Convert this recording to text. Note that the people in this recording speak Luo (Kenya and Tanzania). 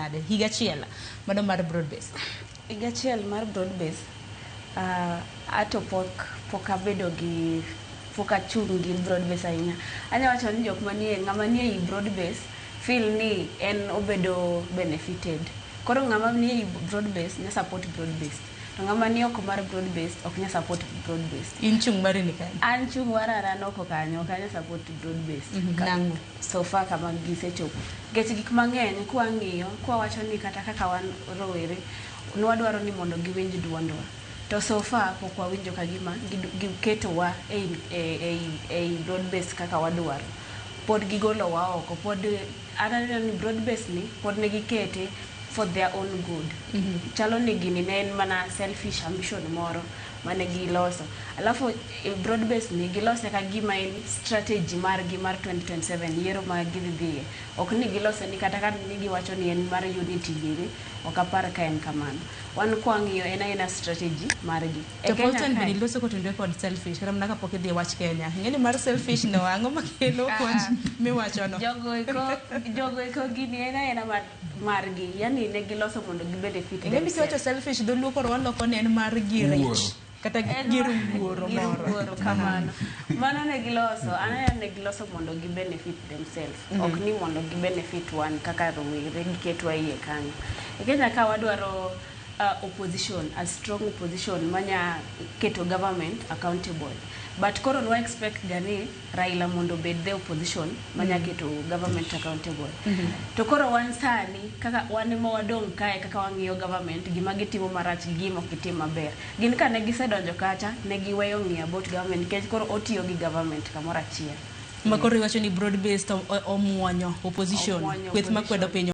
nade higa achiel mano mar broad base? Higa achiel mar broad base, ato pok abedo gi, pok achung' gi broad base ahinya. Anya wacho ni jok manie, ng'ama nie ei broad base feel ni en obedo benefited. Koro ng'ama nie ei broad base nya support broad base. To ng'ama ni oko mar broad base ok nya support broad base. In chung' mari ni kanye? An chung' mara an oko kanyo, ok anya support broad base. Nang'o? So far kama gisechopo. Nikech gik mang'eny kwang'iyo, kwawacho ni kata kaka wan rowere, nwadwaro ni mondo giwinj duondwa. To so far pok wawinjo ka gima giketowa ei broad base kaka wadwaro. Pod gigolowa oko, pod an aneno ni broad base ni pod ne gikete for their own good. Chalo ni gini ne en mana selfish ambition moro mane giloso. Alafu broad base ni gilose ka gima en strategy margi mar 2027 yiero ma gidhi dhiye. Ok ni gilose ni kata ka ni giwacho ni en mar unity gini, ok apar ka en kamano. Wan kwang'iyo en aena strategy margi. E To Kenya Paulton kae- bende iloso kotenore kod selfish kata mana kapok idhi e wach Kenya. Ing'e ni mar selfish no ang'o makelo wach miwachono? Jogo eko gini en aena margi. Yani ne giloso mondo gi benefit Ing'e ni kiwacho themselves. selfish, dholuo koro waloko ni en mar girich Wuoro. kata En gir wuoro gir moro. wuoro kamano. Mano ne giloso, aneno ne giloso mondo gi benefit themselves. Ok ni mondo gi benefit wan kaka rowere giketwa iye kanyo. E Kenya ka wadwaro opposition, a strong opposition manya keto government accountable. But koro nwa expect ga ni Raila mondo obed the opposition manya keto government accountable. To koro wan sani kaka wan ema wadong' kae kaka wang'iyo government, gima gitimo marach gi gima ok gitim maber. Gin ka ne gisedonjo kacha, ne giweyo ng'iyo about government nikech koro otiyo gi government kamoro achiel. Ma koro iwacho ni broad based omuonyo opposition, Omuonyo kweth makwedo opposition. piny.